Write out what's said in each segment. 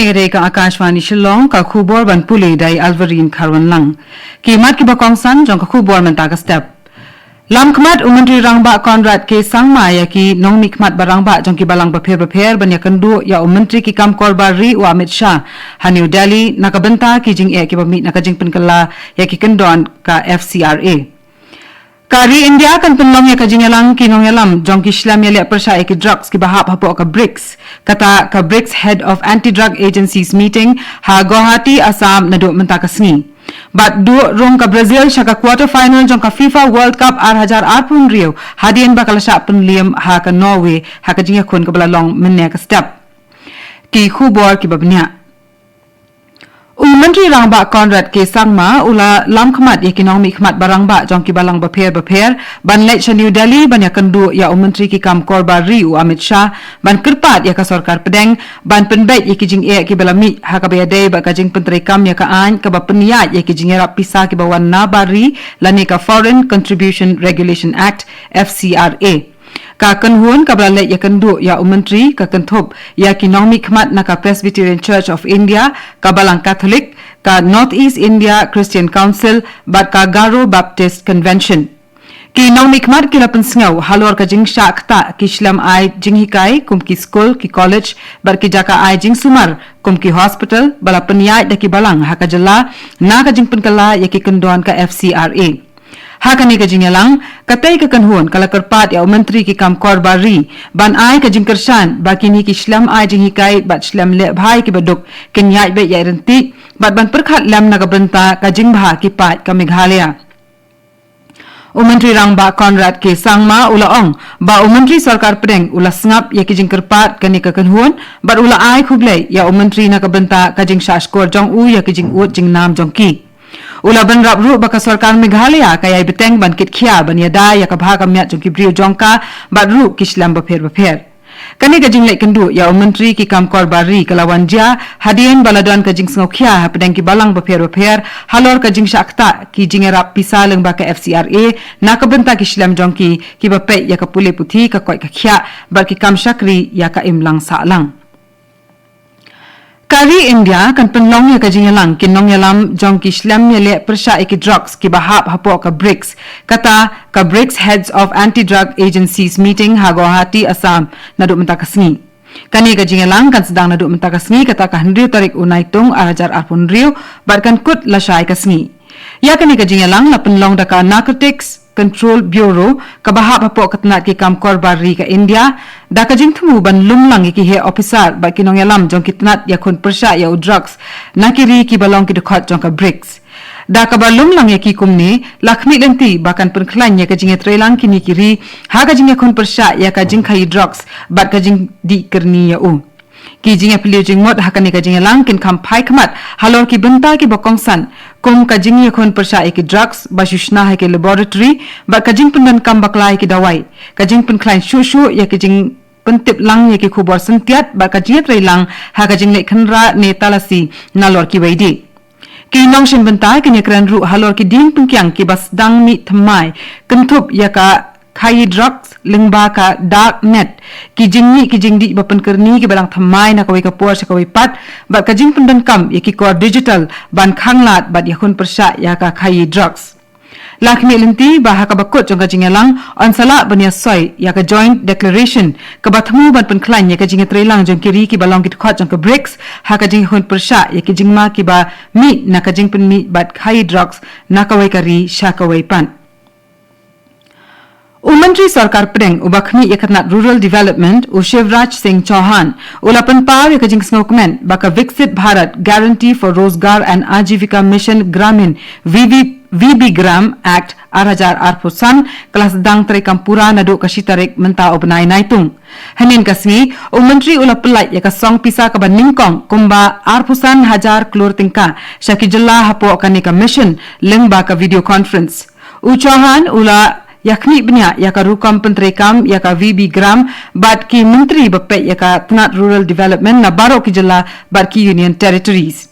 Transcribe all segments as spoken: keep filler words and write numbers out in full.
Ere ka Akashvani Shillong, ka khubor ban pule da i Alvarine Kharwanlang. Ki mat kiba kongsan jong ka khubor mynta ka step. Lamkhmat u Myntri Rangbah Conrad K Sangma ïa ki nongmihkhmat ba rangbah jong ki balang bapher bapher ban ïakynduh ïa u Myntri ki kam kor bar ri u Amit Shah ha New Delhi na ka bynta ki jingeh kiba mih na ka jingpynkylla ïa ki kyndon ka F C R A. Ka ri India kan pynlong ïa ka jingïalang ki nongïalam jong ki shlem ïaleh pyrshah ïa ki drugs kiba hap hapoh ka brics. Kata ka brics Head of Anti-Drug Agencies meeting ha Guwahati, Assam naduh mynta ka sngi. Bad duh rung ka Brazil sha ka quarter final jong ka FIFA World Cup ar hajar arphew hynriew hadien ba ka la shah pynliem ha ka Norway ha ka jingïakhun kaba la long mynne ka step. Ki khubor kiba bniah. U Myntri Rangbah Conrad K Sangma u la lamkhmat ïa ki nongmihkhmat ba rangbah jong ki balang bapher bapher ban leit sha New Delhi ban ïakynduh ïa u Myntri ki kam kor bar ri u Amit Shah ban kyrpad ïa ka sorkar pdeng ban pynbeit ïa ki jingeh kiba la mih ha kaba ïadei bad ka jingpyntreikam ïa ka aiñ kaba pynïaid ïa ki jingïarap pisa kiba wan na bar ri lane ka Foreign Contribution Regulation Act, F C R A. Ka kynhun kaba la leit ïakynduh ïa u Myntri ka kynthup ïa ki nongmihkhmat na ka Presbyterian Church of India, ka Balang Katholik, ka North East India Christian Council bad ka Garo Baptist Convention. Ki nongmihkhmat ki la pynsngew halor ka jingshah ktah ki shlem ai jinghikai kum ki skul, ki college bad ki jaka ai jingsumar kum ki hospital ba la pynïaid da ki balang ha ka jylla na ka jingpynkylla ïa ki kyndon ka F C R A. Ha kane ka jingïalang, katei ka kynhun ka la kyrpad ïa u Myntri ki kam kor bar ri ban ai ka jingkyrshan ba kine ki shlem ai jinghikai bad shlem leh bha ïa kiba duk kin ïaid beit ïaid ryntih bad ban pyrkhat lem na ka bynta ka jingbha ki paid ka Meghalaya. U Myntri Rangbah Conrad K Sangma u la ong ba u Myntri Sorkar Pdeng u la sngap ïa ki jingkyrpad kane ka kynhun bad u la ai khublei ïa u Myntri na ka bynta ka jingshah shkor jong u ïa ki jingud jingnam jong ki. U la bynrap ruh ba ka sorkar Meghalaya ka ïai bteng ban kit khia ban ïada ïa ka bha ka miat jong ki briew jong ka bad ruh ki shlem bapher bapher. Kane ka jingleit kynduh ïa u Myntri ki kam kor bar ri ka la wan jia hadien ba la don ka jingsngewkhia hapdeng ki balang bapher bapher halor ka jingshah ktah ki jingïarap pisa lyngba ka F C R A na ka bynta ki shlem jong ki kiba peit ïa ka pule puthi, ka koit ka khiah bad ki kam shakri ïa ka imlang sahlang. Ka ri India kan pynlong ïa ka jingïalang ki nongïalam jong ki shlem ïaleh pyrshah ïa ki drugs kiba hap hapoh ka brics. Kata ka brics Heads of Anti-Drug Agencies meeting ha Guwahati, Assam naduh mynta ka sngi. Kane ka jingïalang kan sdang naduh mynta ka sngi, kata ka hynriew tarik u Naitung ar hajar arphew hynriew bad kan kut lashai ka sngi. Ïa kane ka jingïalang la pynlong da ka Narcotics Control Bureau kaba hap hapoh ka tnat ki kam kor bar ri ka India da ka jingthmu ban lum lang ïa ki heh ophisar bad ki nongïalam jong ki tnat ïakhun pyrshah ïa u drugs na ki ri kiba long ki dkhot jong ka brics. Da kaba lum lang ïa ki kumne, la khmih lynti ba kan pynkhlaiñ ïa ka jingïatreilang kine ki ri ha ka jingïakhun pyrshah ïa ka jingkhaïi drugs bad ka jingdih kyrni ïa u. Ki jingïapylliew jingmut ha kane ka jingïalang kin kham phai khmat halor ki bynta kiba kongsan kum ka jingïakhun pyrshah ïa ki drugs ba shu shna ha ki laboratory bad ka jingpyndonkam bakla ïa ki dawai, ka jingpynkhlaiñ shuh shuh ïa ka jingpyntip lang ïa ki khubor syntiat bad ka jingïatreilang ha ka jingleit khynra ne talasi nalor kiwei de. Ki nongshim bynta kin ïakren ruh halor ki diengpyngkiang kiba sdang mih thymmai kynthup ïa ka khaïi drugs lyngba ka dark net, ki jingmih ki jingdih ba pynkyrni kiba dang thymmai na kawei ka por sha kawei pat bad ka jingpyndonkam ïa ki kor digital ban khanglad bad ïakhun pyrshah ïa ka khaïi drugs. La khmih lynti ba ha kaba kut jong ka jingïalang yn sa lah ban ïasoi ïa ka Joint Declaration kaba thmu ban pynkhlaiñ ïa ka jingïatreilang jong ki ri kiba long ki dkhot jong ka brics ha ka jingïakhun pyrshah ïa ki jingma kiba mih na ka jingpynmih bad khaïi drugs na kawei ka ri sha kawei pat. U Myntri Sorkar Pdeng uba khmih ïa ka tnat Rural Development, u Shivraj Singh Chouhan, u la pynpaw ïa ka jingsngewkmen ba ka Viksit Bharat Guarantee for Rozgar and Ajivika Mission Gramin, V V, V B Gram Act ar hajar arphew san ka la sdang treikam pura naduh ka shi tarik mynta u bnai Naitung. Hynnin ka sngi, u Myntri u la pyllait ïa ka song pisa kaba nyngkong kumba arphew san hajar klur tyngka sha ki jylla hapoh kane ka mission lyngba ka video conference. U Chouhan u la ïakhmih bniah ïa ka rukom pyntreikam ïa ka V B Gram bad ki myntri ba peit ïa ka tnat Rural Development na baroh ki jylla bad ki Union Territories.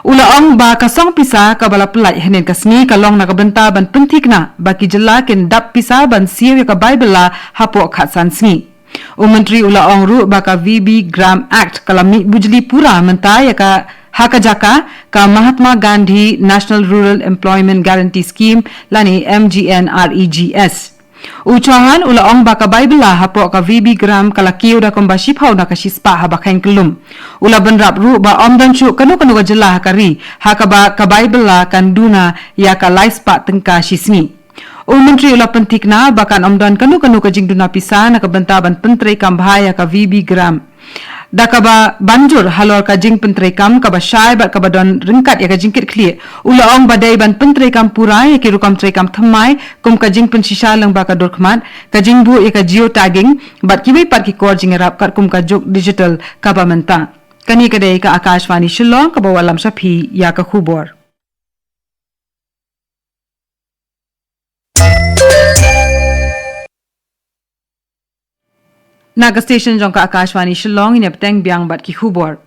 U la ong ba ka song pisa kaba la pyllait hynnin ka sngi ka long na ka bynta ban pynthikna ba ki jylla kin dap pisa ban siew ïa ka bai bylla hapoh khatsan sngi. U Myntri u la ong ruh ba ka V B Graham Act ka la mih bujli pura mynta ïa ka ha ka jaka ka Mahatma Gandhi National Rural Employment Guarantee Scheme lane M G N R E G S. U Chauhan u la ong ba ka bai bylla hapoh ka V B Graham ka la kiew da kumba shiphew na ka shispah haba kheiñ kyllum. U la bynrap ruh ba ym don shuh kano kano ka jylla ha ka ri ha kaba ka bai bylla kan duna ïa ka lai spah tyngka shi sngi. U Myntri u la pynthikna ba kan ym don kano kano ka jingduna pisa na ka bynta ban pyntreikam bha ïa ka V B Graham. Da kaba ban jur halor ka jingpyntreikam kaba shai bad kaba don ryngkat ïa ka jingkitkhlieh, u la ong ba dei ban pyntreikam pura ïa ki rukom treikam thymmai kum ka jingpynshisha lyngba ka dur khmat, ka jingbuh ïa ka geotagging bad kiwei pat ki kor jingïarap katkum ka juk digital kaba mynta. Kane ka dei ka Akashvani Shillong kaba wallam sha phi ïa ka khubor. Na ka station jong ka Akashvani Shillong, ngin ïa bteng biang bad ki khubor.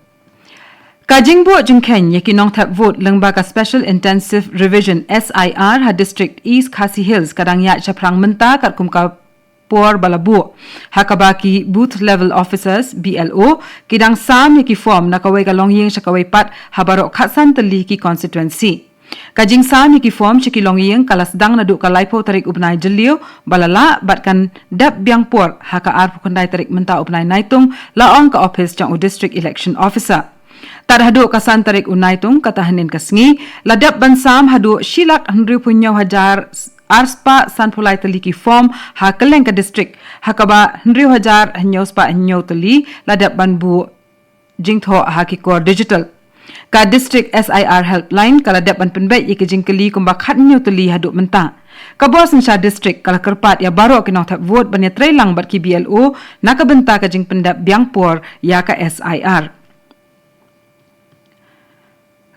Ka jingbuh jingkheiñ ïa ki nongthep vote lyngba ka Special Intensive Revision, S I R, ha District East Khasi Hills ka dang ïaid shaphrang mynta katkum ka por ba la buh. Ha kaba ki Booth Level Officers, B L O, ki dang sam ïa ki form na kawei ka longïing sha kawei pat ha baroh khatsan tylli ki constituency. Ka jingsam ïa ki form sha ki longïing ka la sdang naduh ka laiphew tarik u bnai Jylliew ba la lah bad kan dep biang por ha ka arphew khyndai tarik mynta u bnai Naitung, la ong ka ophis jong u District Election Officer. Tad haduh ka san tarik u Naitung, kata hynnin ka sngi, la dep ban sam haduh shi lak hynriewphew hynñiew hajar arspah sanphew lai tylli ki form ha kylleng ka district, ha kaba hynriew hajar hynñiewspah hynñiew tylli la dep ban buh jingthoh ha ki kor digital. Ka District S I R Helpline ka la dep ban pynbeit ïa ki jingkylli kumba khathynñiew tylli haduh mynta. Ka bor synshar district ka la kyrpad ïa baroh ki nongthep vote ban ïatreilang bad ki B L O na ka bynta ka jingpyndep biang por ïa ka S I R.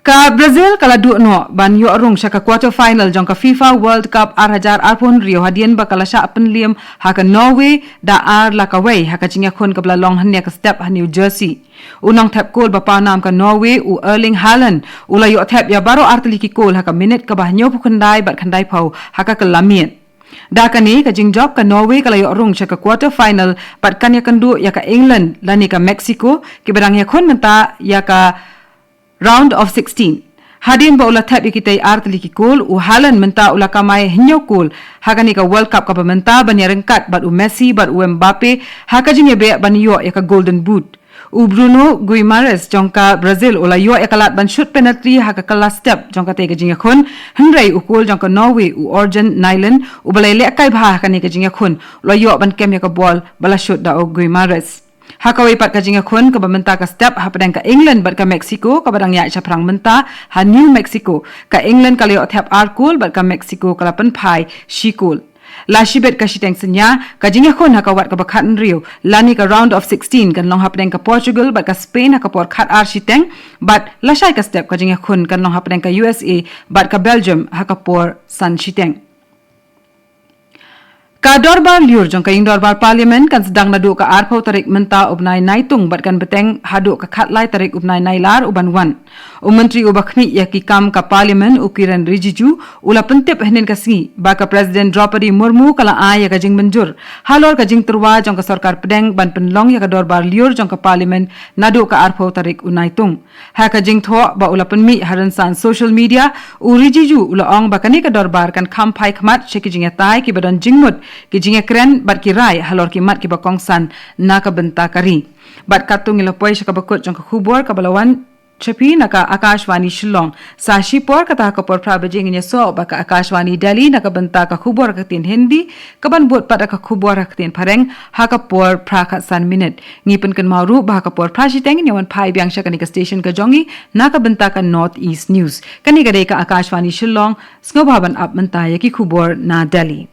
Ka Brazil ka la duh noh ban ïoh rung sha ka quarter final jong ka FIFA World Cup ar hajar arphew hynriew hadien ba ka la shah pynliem ha ka Norway da ar la kawei ha ka jingïakhun kaba la long hynne ka step ha New Jersey. U nongthep kol ba pawnam ka Norway u Erling Haaland u la ïoh thep ïa baroh ar tylli ki kol ha ka minit kaba hynñiewphew khyndai bad khyndaiphew ha ka kylla miet. Da kane ka jingjop ka Norway ka la ïoh rung sha ka quarter final bad kan ïakynduh ïa ka England lane ka Mexico kiba dang ïakhun mynta ïa ka round of sixteen. Hadien ba u la thep ïa kitei ar tylli ki kol, u Haaland mynta u la kamai hynñiew kol ha kane ka World Cup kaba mynta ban ïaryngkat bad u Messi bad u Mbappe ha ka jingïabeh ban ïoh ïa ka Golden Boot. U Bruno Guimarães jong ka Brazil u la ïoh ïa ka lad ban shut penalty ha ka kylla step jong katei ka jingïakhun, hynrei u kol jong ka Norway u Orjan Nyland uba la ïalehkai bha ha kane ka jingïakhun u la ïoh ban kem ïa ka bol ba la shut da u Guimarães. Ha kawei pat ka jingïakhun kaba mynta ka step hapdeng ka England bad ka Mexico kaba dang ïaid shaphrang mynta ha New Mexico, ka England ka la ïoh thep ar kol bad ka Mexico ka la pynphai shi kol. La shibit ka shiteng synñia, ka jingïakhun ha ka wat kaba khathynriew lane ka round of sixteen kan long hapdeng ka Portugal bad ka Spain ha ka por khatar shiteng, bad lashai ka step ka jingïakhun kan long hapdeng ka U S A bad ka Belgium ha ka por san shiteng. Ka dorbar lyiur jong ka ïing dorbar Parliament kan sdang naduh ka arphew tarik mynta u bnai Naitung bad kan bteng haduh ka khatlai tarik u bnai Nailar u ban wan. U Myntri uba khmih ïa ki kam ka Parliament u Kiren Rijiju u la pyntip hynnin ka sngi ba ka President Droupadi Murmu ka la ai ïa ka jingmynjur halor ka jingtyrwa jong ka sorkar pdeng ban pynlong ïa ka dorbar lyiur jong ka Parliament naduh ka arphew tarik u Naitung. Ha ka jingthoh ba u la pynmih ha rynsan social media, u Rijiju u la ong ba kane ka dorbar kan kham phai khmat sha ki jingïatai kiba don jingmut, ki jingïakren bad ki rai halor ki mat kiba kongsan na ka bynta ka ri. Bad katto ngi la poi sha kaba kut jong ka khubor kaba la wan sha phi na ka Akashvani Shillong. Sa shipor kata ha ka por phra baje ngin ïasoh bad ka Akashvani Delhi na ka bynta ka khubor ha ka ktien Hindi, kaban bud pat da ka khubor ha ka ktien Phareng ha ka por phra khatsan minit. Ngi pynkynmaw ruh ba ha ka por phra shiteng ngin ïa wan phai biang sha kane ka station ka jong ngi na ka bynta ka North East News. Kane ka dei ka Akashvani Shillong, sngewbha ban ap mynta ïa ki khubor na Delhi.